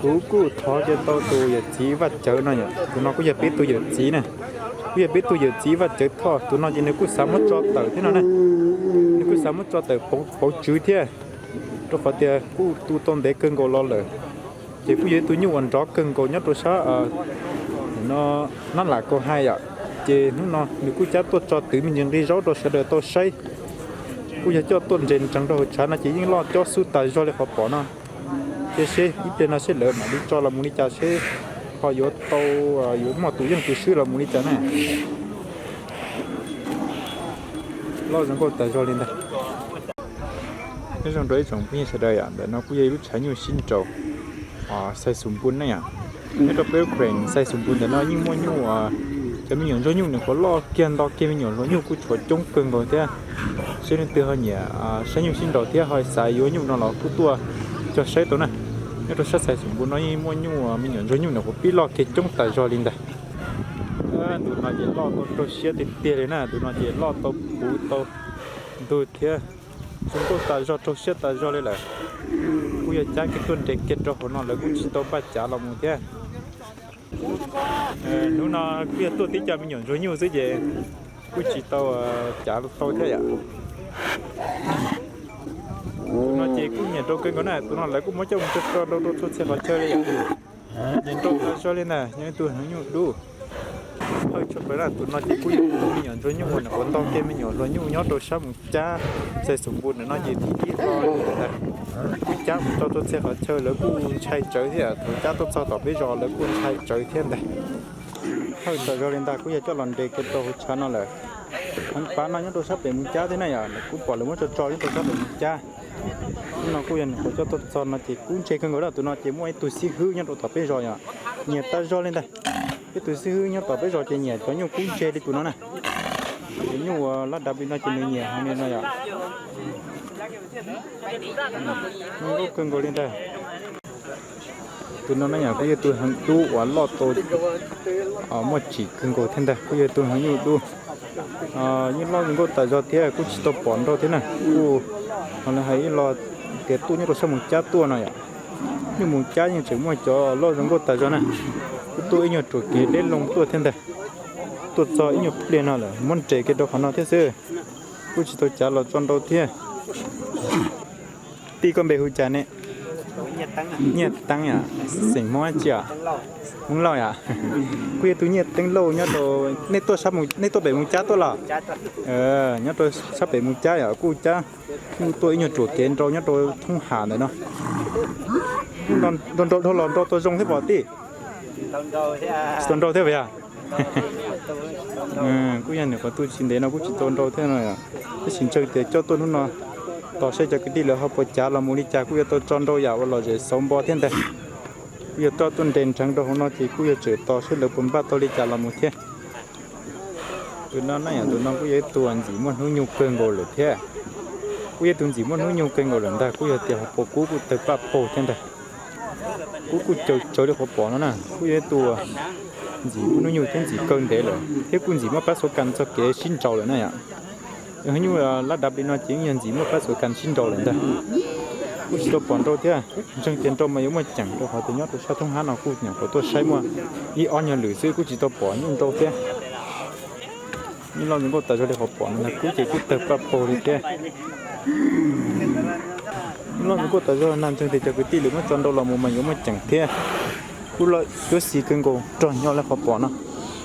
Kuv kuj thov kiag tau tus yawm txiv Vaj Cawv no yom, tus no kuj yog peb tug yawm txiv na, kuj yog peb tug yawm txiv Vaj Cawv Thoj. Tus no ces nws kuj xav muab tso tawm thiab no na, nws kuj xav muab tso tawm pauv tswv thiab, rau qhov tias kuj tu tau ntev kawg nkaus los lawm. Ces kuj yog ib tug nyuj uas nrov kawg nkaus nyob rau sab no, Nab Lam Kaus Hais yom. Ces hnub no nws kuj cab tuaj tso twv me ntsis nqi zaub rau sawv daws tau saib. Kuj yog coj tuaj nres nreev rau hauv tshav no ces yeej loj cob xub tas zog li qhov pom no. Ces seb ib pliag no seb lawv mam li tso los mus li cas, seb ho yuav tau, yuav muaj tus yeej tus swb los mus li cas na. Loj zoo nkauj tas zog li ntag. Nyob zoo rau ib tsoom phooj ywg sawv daws yom, ntawm no kuj yog ib lub tshav nyuj sib nraus Xais Xus Npus ne yom. Nyob rau peb lub kheem Xais Xus Npus ntawm no yeej muaj nyuj, cov me nyuam ntsuag nyuj nws kuj loj kiag nto kiag, me nyuam hluas nyuj kuj tshuav coob kawg nkaus thiab. Seb leej twg ho nyiam saib nyuj sib nraus thiab ho xav yuav nyuj no los kuj tuaj cog saib tau na. Nyob rau sab Xais Xus Npus no yeej muaj nyuj, me nyuam ntsuag nyuj nws kuj pib loj kiag coob tas zog li ntag. Tus no ces loj tau rau siab tiag tiag li na, tus no ces loj tau puv tau ntug thiab, zoo nkauj tas zog rau siab tas zog li lawm. Kuj yog cab kiag tuaj nres kiag rau hauv no, lawv kuj tsis tau npaj cav los mus thiab. Hnub no kuj yog tuaj tib co me nyuam ntsuag nyuj xwb ces kuj tsis tau cav tau thiab yom. Tus no ces kuj nyiam nraus kawg nkaus na, tus no lawv kuj muab coj mus tso rau rau txhua txhia qhov chaw li yom. Nyiam nraus tas zog li ntag, yog ib tug hneev nyuj dub. Hawj tshaj plaws na, tus no ces kuj yog me nyuam ntsuag nyuj uas nyuam qhuav ntog kiag me nyuam hluas nyuj nyob rau sab Moos Cab, Xais Xus Npus ntawm no ces thib ib lo ntag. Kuj cab mus rau txhua txhia qhov chaw lawv kuj ntshai tsawv thiab, thaum cab tuaj txog tom peb zos lawv kuj ntshai tsawv thiab ntag. Hawj tas zog li ntag, kuj yog coj los nres kiag rau hauv tshav no lawm. Heev pab no nyob rau sab pem Moos Cab thiab na yom, kuj pom lawv muab tso tso nyob rau sab pem Moos Cab. Hnub no kuj yog nyuam qhuav coj tuaj txog no ces kub ntse kawg nkaus na, tus no ces muaj ib tug xib hwb nyob rau tom peb zos yom, nyiam tas zog li ntag. Ib tug xib hwb nyob tom peb zos ces nyiam cov nyuj kub ntse li tus no na. Cov nyuj uas lab dav li no ces nws nyiam heev li no yom. Zoo nkauj kawg nkaus li ntag. Tus no na yom, kuj yog tus heev dub uas loj tau muaj tsim kawg nkaus thiab ntag, kuj yog tus heev nyuj dub. Yeej loj zoo nkauj tas zog thiab, kuj tsis tau pom nrau thiab na. Kuj ho lawv hais ib lo tias tuaj nyob rau sab Moos Cab tuaj no yom. Nyuj Moos Cab yeej tseem muaj cov loj zoo nkauj tas zog na. Kuj tuaj ib nyuag ruam kev deb loo tuaj thiab ntag. Tuaj txog ib nyuag pliag no lawm muab nres kiag rau qhov no thiab xwb. Kuj tsis tau cav los tso nrau thiab. Tij, koj npe hu cas ne? Nyiaj Teeb yom, xeem Hmoob dab tsi os? Hmoob Lauj yom. Kuj yog tus Nyiaj Teeb Lauj nyob rau, nej tuaj pem Moos Cab tuaj los? Nyob rau sab pem Moos Cab yom, kuj cab nyuj tuaj ib nyuag ruam kev nrau nyob rau thoob hav ntawm no. Nrau nrau dhau los nrau tau zoo thiab pom tij? Tsis tau nrau thiab puas yog? Kuj yog nws qhov tu tsis ntev no kuj tsis tau nrau thiab no. Tab sis ntseeg tias coj tuaj hnub no tos saib cov kwv tij lawv ho puas cav los mus li cas, kuj yuav tau tso nrau yam uas lom zem xauv npo thiab ntag. Kuj yog coj tuaj nres nrheev rau hauv no ces kuj yog tseem tos saib lawv puas npaj tau li cas los mus thiab. Tus no na yom, tus no kuj yog ib tug ntxim muaj hnub nyoog kawg nkaus lawm thiab. Kuj yog tus ntxim muaj hnub nyoog kawg nkaus lawm ntag, kuj yog tias ho puas kub kuj tawg paj paug thiab ntag. Kub kuj caws tsawv li qhov pom no na, kuj yog ib tug ntxim muaj hnub nyoog thiab ntxim kaw ntev lawm thiab kuj ntxim muaj pab xuv kas txog kev sib nraus lawm na yom. Hnub nyoog lab dav li no ces yeej yog ntxim muaj pab xuv kas sib nraus lawm ntag. Kuj tsis tau pom nrau thiab, ntseeg tias nrau mas yuav muaj ceem rau qhov tias nyob rau sab thoob hab no kuj nyuam qhuav tuaj saib muaj ib ob nyuag lwm xwb kuj tsis tau pom nyuj nrau thiab. Nyuj loj zoo nkauj tas zog li qhov pom no, kub ces kuj tawg paj paug li thiab. Nyuj loj zoo nkauj tas zog na, ntseeg tias cov kwv tij lawv muab tso nrau los mus mas yuav muaj ceem thiab. Kuj loj cuab xis kawg nkaus rog nyo li qhov pom no.